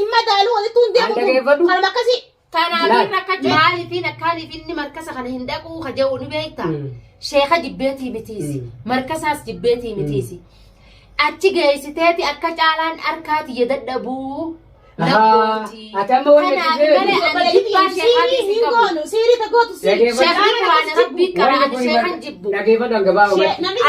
hin madaalu walittuu hin deemu. An dhageeffadhu. Kanuma akkasii. Tanaaf Laal. rakkachuu maaliifiin akkaaniif inni markasa kana hin dhaquu ka jedhu ni beekta. Sheeka jibbeetii mitiisi. Markasaas jibbeetii mitiisi. Achi geessiteeti akka caalaan harkaa tiyya dadhabuu. Ahaa, ati amma wanni Kanaaf ati malee feetu. ani jibbaa sheekaatii Siirii hin hin qabu. goonu. Siirii ta gootu sii. Dhageeffadhu. Sheekni quraana rabbii qara Wanni ani kun sheekan jibbu. Dhageeffadhu hanga ba'a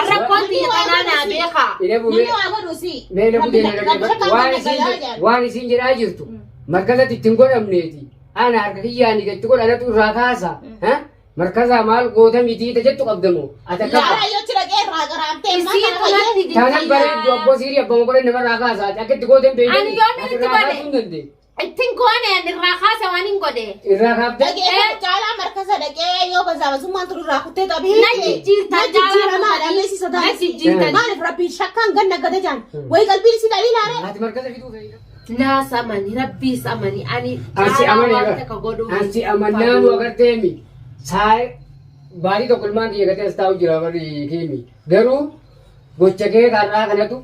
Arrakkoon tiyya tanaa naa beekaa. Namni waa godhu sii. Mee na buddeena Rabbi dhaggeeffadhu. shakkaan Waan kan isiin nagayaa jedhan. waan isiin jedhaa jirtu markazatti ittiin godhamneeti. Ana harka kiyyaanii itti godhanatu irraa kaasa. Ha? Markazaa maal goota miti ta jettu qabdamoo? Ati akka Laa yoo achi dhaqee irraa qaraamtee ammaa Isii kana fayyee. kanatti Taanan bareeddu abboo siirii abbama godhan namarraa kaasa. Ati akka itti goote hin beekne. Ani yoom Ati itti irraa godhe? kaasuu hin dandeenye. Ittiin goone ani irraa kaase waan hin godhe. Irraa kaaftee Dhaqee caalaa markaza dhaqee yoo bazaabazummaan turu irraa kuttee xabii. Na jijjiirtan Na jijjiiramaadha caalaa meesii sodaa. Na jijjiirtan. Maaliif rabbiin shakkaan ganna gada jaan. Wayi qalbiin isii dhalii laaree. ati markaza fiduu fe'ii. Naas amani rabbiis amani ani Ansi caalaa amane waan bara. takka godhuu Ansi amannaanu agarteemi. Saa baatii tokko ilmaan kiyya gatee as taa'u jira barri keemi. Garuu gocha kee karraa kanatu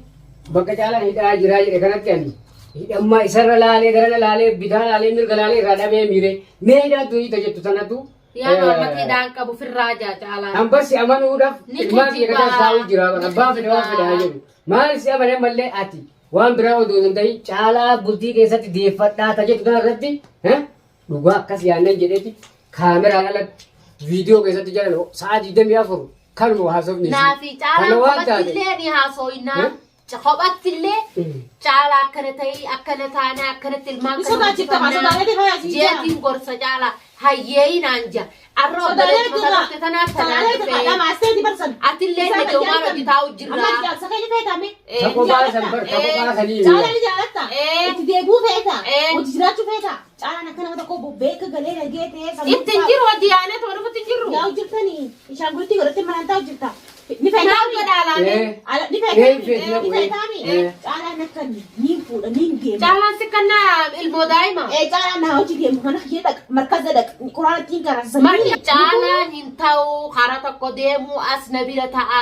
bakka caalaan hidhaa jiraa jedhe kanatti ani hidhammaa isarra laalee garana laalee bitaa laalee mirga laalee irraa dhabee miire mee hidhaan tun hiita jettu sanatu. Yaa Muhammad hidhaan qabu firraa jaa caalaan. An barsi amanuudhaaf Ni ilmaan kiyya gatee as taa'u jira kijibaa. abbaan fedhe waan fedhe haa jedhu. Maal si amane mallee ati waan biraa odoo hin ta'in caalaa bultii keessatti deeffadhaa ta jettu tana irratti dhugaa akkas yaannan jedheeti kaameraan alatti viidiyoo keessatti jedhan sa'a 24 kanuma haasofni isii. Naafi Kana caalaan waan kophatti taate. illee ni haasooyinaa. Eh? Kophatti illee caalaa akkana ta'ii akkana taanaa akkanatti ilmaan Ni sodaachifta maa sodaalee fayaa sii jaa. Jeetiin gorsa caalaa hayyeeyi naan jaa. Arra Sodaalee obboleessa jira. dhufte tanaaf tanaan Sodaalee jira. dhufe. Dhamaasteeti barsan. Atillee nagaumaan hojjetaa jirra. Amma jaarsa keenya feetame. Ta kophaa san bar ta kophaa sanii. Caalaa ni jaalatta. Eh. Itti deeguu feeta. Eh. Hojii jiraachuu feeta. Caalaan akka nama tokko beeka galee nagee ta'ee sammuu Itti hin jiru hojii aanee tuma dhufutti hin jiru. Yaa hojjettanii ishaangultii godhattee manaan taa'u jirta. Ni Naaf feetaami. godhaalaame. Eh. Ni Eh, feetaami. feeti na Ni bu'ee. feetaami. Eh. Caalaan akka niin fuudha niin deema. Caalaan si kannaa ilmoo daa'ima. Ee caalaan naa hojii deemu mana kiyya dhaq markaza dhaq quraana ittiin karaasisan. Marti caalaan hin ta'u karaa tokko deemu as na bira ta'a.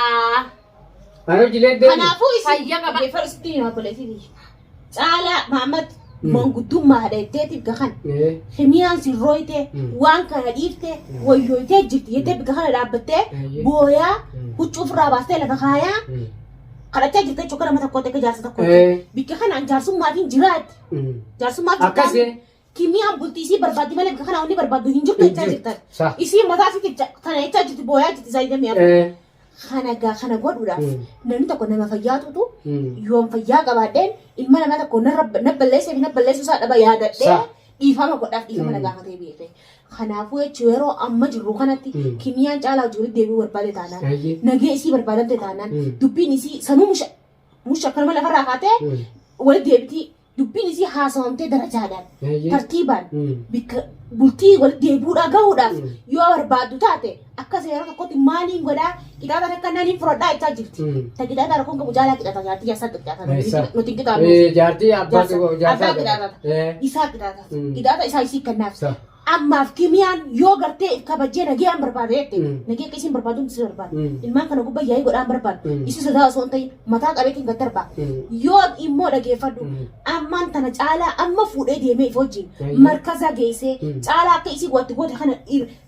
Ani hojiilee deemu. Kanaafuu isin Fayya qaba. Dhaggeeffadhu sitti hima obboleettii. Caalaa Mahammad manguddummaa dheetteetiif gahan. Eh. Himiyaan sirrooyte waan kana dhiifte wayyooytee jirti jettee bika kana dhaabbattee Eeyyee. booyaa Mm. huccuu ofirraa baastee lafa kaayaa kadhachaa jirte jechuudha nama tokkootti akka jaarsa tokkootti. Eh. Bikka kanaan jaarsummaafin jiraatti. Jaarsummaaf Akkas jirtaan kimiyaan bultii isii barbaaddi malee bikka kana wanni barbaaddu hin jirtu Hin jechaa jirtu. jirtan. Sa. Isii mataa isiitti kana jechaa jirti booyaa jirti isaa jedhamee hafu. Eh. Kana gaa kana godhuudhaaf Mm. namni tokko nama fayyaatutu Mm. yoon fayyaa qabaadheen ilma namaa tokko na balleessee fi na balleessuu isaa dhaba yaadadhee Sa. dhiifama godhaaf dhiifama na Mm. gaafatee beekee. Kanaafuu jechuun yeroo amma jirru kanatti Mm. kimiyaan caalaa hojii walitti deebi'uu barbaade taanaan Eeyyee. nagee isii barbaadamte taanaan Mm. dubbiin isii sanuu musha musha akkanuma lafarraa kaatee Mm. walitti deebitii dubbiin isii haasawamtee darajaadhaan Eeyyee. tartiibaan Mm. bikka bultii walitti deebi'uudhaa gahuudhaaf Mm. yoo barbaaddu taate akka seera tokkotti maaliin godhaa qixaaxa akka naniin fudhadhaa jechaa jirti. Mm. Ta qixaaxa rakkoon qabu jaalaa qixaaxa jaartii jaarsaa qixaaxa Eessa? nuti hin qixaannu. Eh, jaartii abbaa Jaarsa. jaarsaa Abbaa qixaaxa. Eh. Isaa qixaaxa. Mm. Qixaaxa isaa isii kennaaf. Sa. Ammaaf kimiyaan yoo gartee kabajee nagayaan barbaade jette Mm. nagee akka isiin barbaadu si barbaadu. Mm. Ilmaan kana gubba yaa'ii godhaan barbaadu. Mm. Isii sodaa osoo hin ta'in mataa qabeetiin gad darbaa. Mm. Yoo immoo dhageeffadhu Mm. ammaan tana caalaa amma fuudhee deemee if wajjin Eeyyee. markaza geessee Mm. caalaa akka isii watti goote kana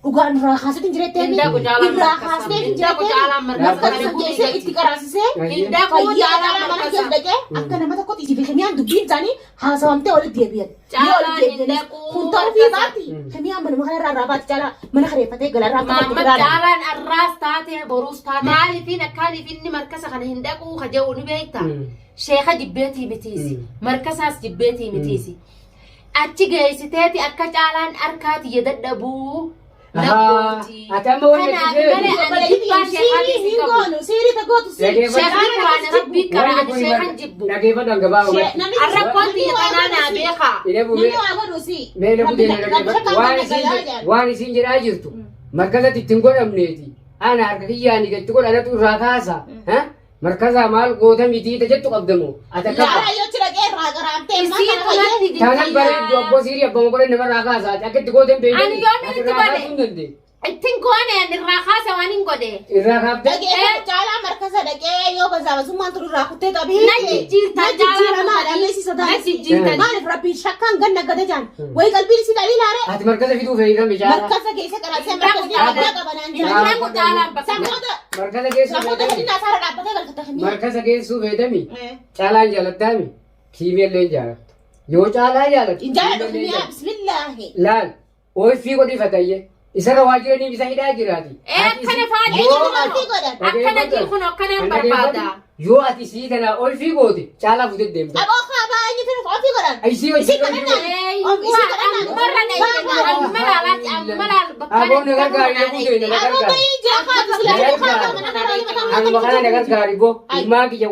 dhugaan irraa kaaseetiin jirettee Hin dhaqu caalaan irraa markaza. kaasnee hin Hin dhaqu jirettee caalaan markaza. markaza Kana geessee itti qaraasisee Hin dhaqu fayyaa caalaan caalaa mana markaza. keessa dhaqee akka nama tokkotti isii fi kemiyaan dubbiin isaanii haasawamtee walitti deebi'an. Yoo Caalaan walitti hin deebi'anis dhaqu kun ta'uu fi markaza. baatti kemiyaan manuma kanarraa irraa baatti caalaa mana kareeffatee galarraa akka Maamma biraa caalaan arraas taate boruus taate maaliifiin akkaaniif inni markasa kana hin dhaquu ka jedhu ni beekta. Sheeka jibbeetii mitiisi. Markasaas jibbeetii mitiisi. Achi geessiteeti akka caalaan harkaa tiyya dadhabuu na Ahaa, gooti. ati amma wanni Kanaaf ati feetu. malee ani jibbaa sheekaatii Siirii hin hin qabu. goonu siirii ta gootu sii. Dhageeffadhu. Sheekni quraana rabbii qara ani sheekan jibbu. Dhageeffadhu hanga ba'a Arrakkoon tiyya tanaa naa beekaa. Ine Namni bubee waa godhu sii. mee na buddeena Rabbi dhaggeeffadhu. shakkaan Waan kan isiin nagayaa jedhan. waan isiin jedhaa jirtu markazatti ittiin godhamneeti. Ana harka kiyyaanii itti godhanatu irraa kaasa. Ha? Markazaa maal goota miti ta jettu qabdamoo? Ati akka Caalaa yoo achi dhaqee irraa qaraamtee ilmaan Isii kana fayyee. kanatti taanan bareeddu abboo siirii abbama godhan namarraa kaasa. Ati akka itti goote hin beekne. Ani yoom Ati itti irraa godhe? kaasuu hin dandeenye. Ittiin goone ani irraa kaase waan hin godhe. Irraa kaaftee? Dhagee caalaa markasa dhaqee yoo bazaabazummaan turu irraa kuttee xabii. Na jijjiirtan Na jijjiiramaa dha si Na sodaachisi. jijjiirtan. Maaliif rabbiin shakkaan ganna gada jaan. Wayi qalbiin si dhalii laare. Ati markaza fiduu fe'ii caalaa. Markasa keessa qaraasee markasni adda qabanaan Hin jira. dhaqu caalaan bakka. Sammooda Markaza geessuu sammooda feetami. fedhinaa isaarra dhaabbatee galfata kennee. Markaza geessuu feetami. Caalaan jaalattaami. Kiimii illee jaalattu. Yoo caalaa jaalattu. Hin jaaladhu kiimii illee kimiyaa bismillaahi. Laal. Ooyifii godhifatayye. Isarra waa jiraniif isa hidhaa jiraati. Ee akkana fa'aa Eenyu jiru. maaltii godhan? Akkana jiru kun akkanaan barbaada. Yoo ati isii tanaa ooyifii goote caalaa fuutee deemta. Aboo kaabaa eenyu firuuf ofii godhan? Isii hojii Isii kadhannaan. Isii kadhannaan. Ammarra dheeyte amma laalaatti amma laal bakka Aboon na gargaari na buute na Aboo gargaari. bayii jira kaatu sila jiru kaabaa mana kana waliin mataa Anuma kana na gargaari boo ilmaan kiyya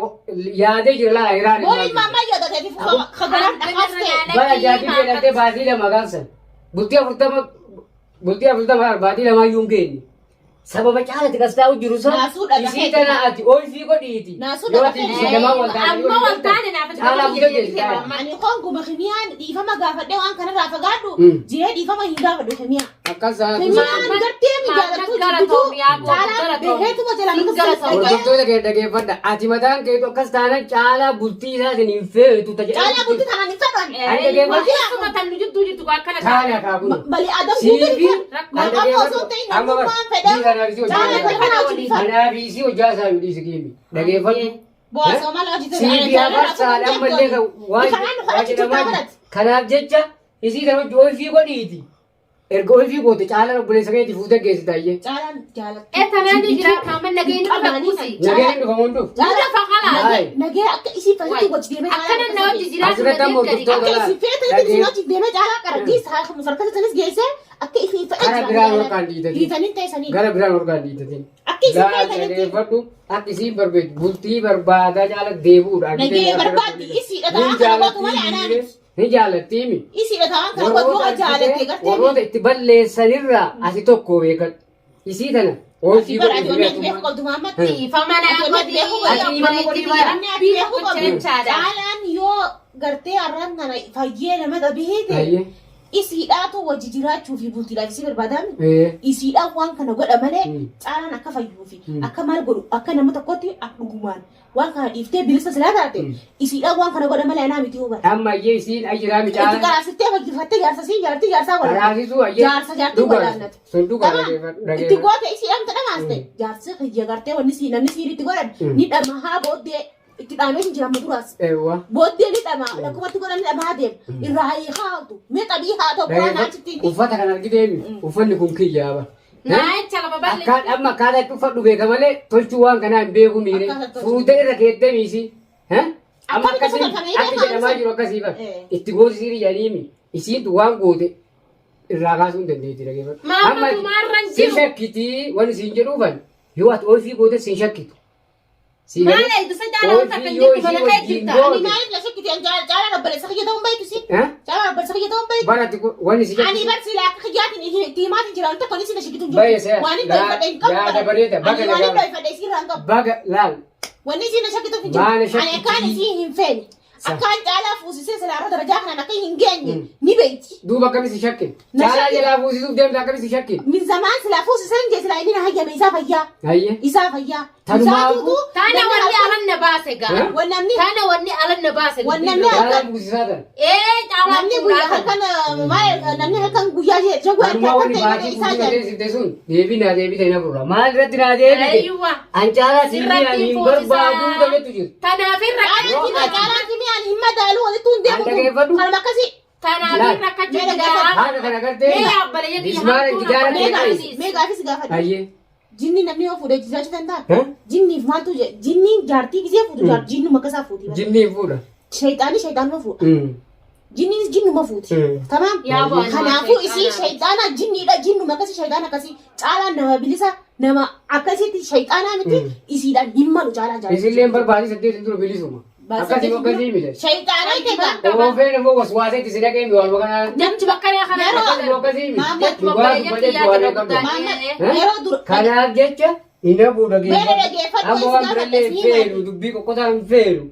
yaadee jira laa iraan. Boon ilma ammayyaa ta'eef kagaraan dhaqaas ta'e. Bara jaatii jedhamtee baatii lama gaafsan. Bultii 40 bultii 40 baatii lamaa iyyuu hin geenye. Sababa caalatti kas taa'u jiru sana Naasuu dhagaa isii tana ati ooyifii godhiiti. Naasuu Yoo dhagaa ati isii namaa wal taate Amma wal taane naaf caalaa fuutee deemta. Ani honguma kimiyaan dhiifama gaafadhee waan kanarraa fagaadhu jee dhiifama hin gaafadhu kimiyaa. Akkas taatu. Kimiyaan gartee mi jaalattuu jibbituu caalaa beekeetuma jala nama sassaabee. Hordoftoota kee dhageeffadha. Ati mataan keetu akkas taanan caalaa bultii isaatiin hin feetu tajaajila. Caalaa bultii tanaan hin fedhan. Ani dhageeffadhu. Akkuma tan nu jidduu jirtu akkana Taane akaakuu. Bali adam Siifi guutuu maqaa osoo hin ta'in namummaan fedhan caalaa kana hojii fedhan. Kanaaf isii hojjaa isaa hin dhiisi kiimi. Dhageeffadhu. Bu'aa maal hojii Siifi hafarsaadha ammallee kan waan Kanaan nu kadhachu jirtaa godhati. Kanaaf jecha isii kana hojii ofii godhiiti. Erga ofii goote caalaan obboleessa keetii fuutee geessitaayyee. Caalaan jaalattuu. Ee tanaan jira kaama nageenyi dhufa kuusi. Nageen dhufa hunduuf. Nuna fakalaa. Hayi. Nagee akka isii fayyadu wajji deemee Akkana na wajji jiraatu Asirratti ammoo nageen gadi. Akka isii feete isin wajji deemee caalaa qarqii sarkasa sanis geessee akka isii fedhan Gara biraan holqaan dhiitatiin. Dhiitanii ta'e Gara biraan holqaan dhiitatiin. Akka isii Laal feetanitti. dhageeffadhu akka isiin barbaadu bultii barbaadaa caala deebi'uudha. Nagee barbaaddi isiidha ta'an kana gootu malee anaa miti. Ni jaalattiimi. Isiidha ta'an kana gootu yoo jaalatte gartee. Warroota itti balleessanirraa ati tokko beekadhu. Isii tana hojii Bara ati wanni ati beeku qabdu Muhammad. Dhiifama naa Ati wanni ati beeku godhi. qabdu. Ati dhiifama godhi bara. Wanni ati beeku qabdu. Caalaan yoo gartee har'aan kana fayyee nama dhabeete Hayyee. isiidhaatu wajji jiraachuu fi bultiidhaaf isii barbaadame. Ee. Isiidhaan waan kana godha malee Mm. caalaan akka fayyuu fi Mm. akka maal godhu akka nama tokkotti akka dhugumaan waan kana dhiiftee bilisa silaa taate Mm. isiidhaan waan kana godha malee anaa miti yoo bara. Amma ayyee isiin ayyiraami Itti caala. qaraasittee fayyifattee jaarsa siin jaartii jaarsaa walaannate. Qaraasisuu ayyee. Jaarsa jaartii walaannate. Sun dhugaa Tamam. dhageeffadhu. Itti dhageeffadhu. goote isiidhaan dhamaas jaarsi kiyya gartee wanni sii namni siiritti godhan Mm. ni dhamahaa booddee itti dhaamee hin jira amma duraas. Eewwa. Booddee ni dhamaa lakkumatti godhan ni dhamaa deema. Irraa hiikaa haaltu mee xabii haa ta'u quraan achitti. Uffata kana argiteemi uffanni kun kiyyaaba. Naayicha lafa bal'ee. Akkaan amma akkaataa itti uffadhu beeka malee tolchuu waan kanaa hin beeku miire. Akkaataa tolchuu. Fuutee irra keettee miisi. Amma Akkamitti akkasiin tolfamee akka beekaa jedhamaa ibsa? jiru akkasii bara. Eh. Itti gooti sirii jedhaniimi. Isiintu waan goote irraa kaasuu hin dandeetti dhageeffadhu. Maama tumaarra hin Si jiru. shakkitii wanni siin jedhuufan yoo ati ofii goote siin shakkitu. Si Maal galee? eegdu isa caalaa wanta Ofii kan yoo jirtu mana isii kee wajjin jirta. goote. Ani maaliif la shakkiti an caalaan obboleessa kiyya ta'uun beektu si. Eh? Caalaan obboleessa kiyya ta'uun beektu. Bara ati wanni si Ani shakkitu. bar sila akka kiyyaatiin itti himaatiin jira wanta kun isin shakkitu hin Baay'ee jiru. seera. Waan hin dhoyfadhe hin qabu. Yaada bareeda. Baga Ani waan hin nagaa. dhoyfadhe isirraa hin qabu. Baga laal. Wanni isin shakkitu hin jiru. Maal Ani shakkitii? akkaan isii hin feene. Sa- Akkaan caalaa fuusisee silaarra darajaa kanaan akka hin geenye Mm. ni beekti. Duuba akkamis si shakkin? Na Caalaa shakkin. jalaa fuusisuuf deemte akkamis si shakkin? Min zamaan silaa fuusisee hin jee silaa inni na hayyame isaa fayyaa. Hayyee. Isaa fayyaa. Tanumaafuu- Isaatutu Taana namni wanni halkan- alan na baase gaa. Eh? Wanni namni Taana wanni alan na baase. Wanni namni Caalaa halkan fuusisaa tana. Ee caalaa namni guyyaa halkan maal namni halkan guyyaa jee jaguu Kanumaa halkan wanni ta'e malee baatii isaa fuusii jedhe. teessifte sun deebii naa deebii ta'e na furra. Maal irratti naa deebite? Ayyuwa. An caalaa siin Sirratti hin fuusisaa. barbaadu ta'etu jiru. Tanaaf irra Caalaan kimi caalaan kimi ani hin madaalu walittuu hin deemu An dhageeffadhu. Kanuma akkasii. Tanaaf Laal. irra akka Mee jira. Haadha kana gartee Mee yaabbalee Bismaara gidaara Mee keessa gaafis mee gaafis gaafadhu. Hayyee. Jinni namni yoo fuudhee jiraachuu danda'a? Eh? Jinniif maaltu je jinniin jaartii gisee fuutu jaar jinnuma akkasaa fuuti. Jinni fuudha. Shayxaani shayxaanuma fuudha. Jinniinis jinnuma fuuti. Mm. Tamaam. Yaa ba'a, Kanaafuu isii shayxaana. shayxaana jinniidha jinnuma akkasii shayxaana akkasii caalaan nama bilisa nama akkasitti shayxaanaa miti Mm. isiidhaan hin malu caalaan jaalatu. Isilleen barbaadii saddeetin dura bilisuma. Akkasii akkasii miti. Shayxaana ta'e Oofeen immoo waswaasee itti si dhaqee mi waanuma kanaa. Namchi bakka kana Yeroo- Akkasii akkasii miti. Maamma- Dhugaa dubbachuu waan qabdu. Maamma yeroo dura Kanaaf jecha hin hafu Beela dhageeffadhu, Amma waan isin birallee hin gaafadhe, feenu dubbii qoqqotaa hin feenu.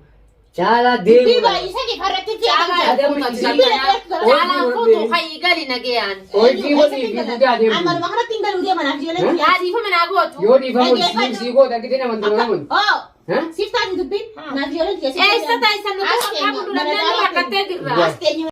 Caalaa Dubbii deemu. baay'isanii farratti Caalaa Adam fuutu isii- Caalaan fuutu hayyi gali nagayaan. Hojii walii fi guddaa deemu. Ammaluma kanatti hin galuu deema naaf ijoolleen biyyaa. Haa dhiifama naa gootu. Yoo dhiifamu Dhaggeeffadhu. sii goota argitee nama hin Oo. Ha? Siif taati dubbiin naaf ijoolleen biyya. Eessa taasisan nuti bakka qabnu lameen nu rakkattee jirra. As teenye.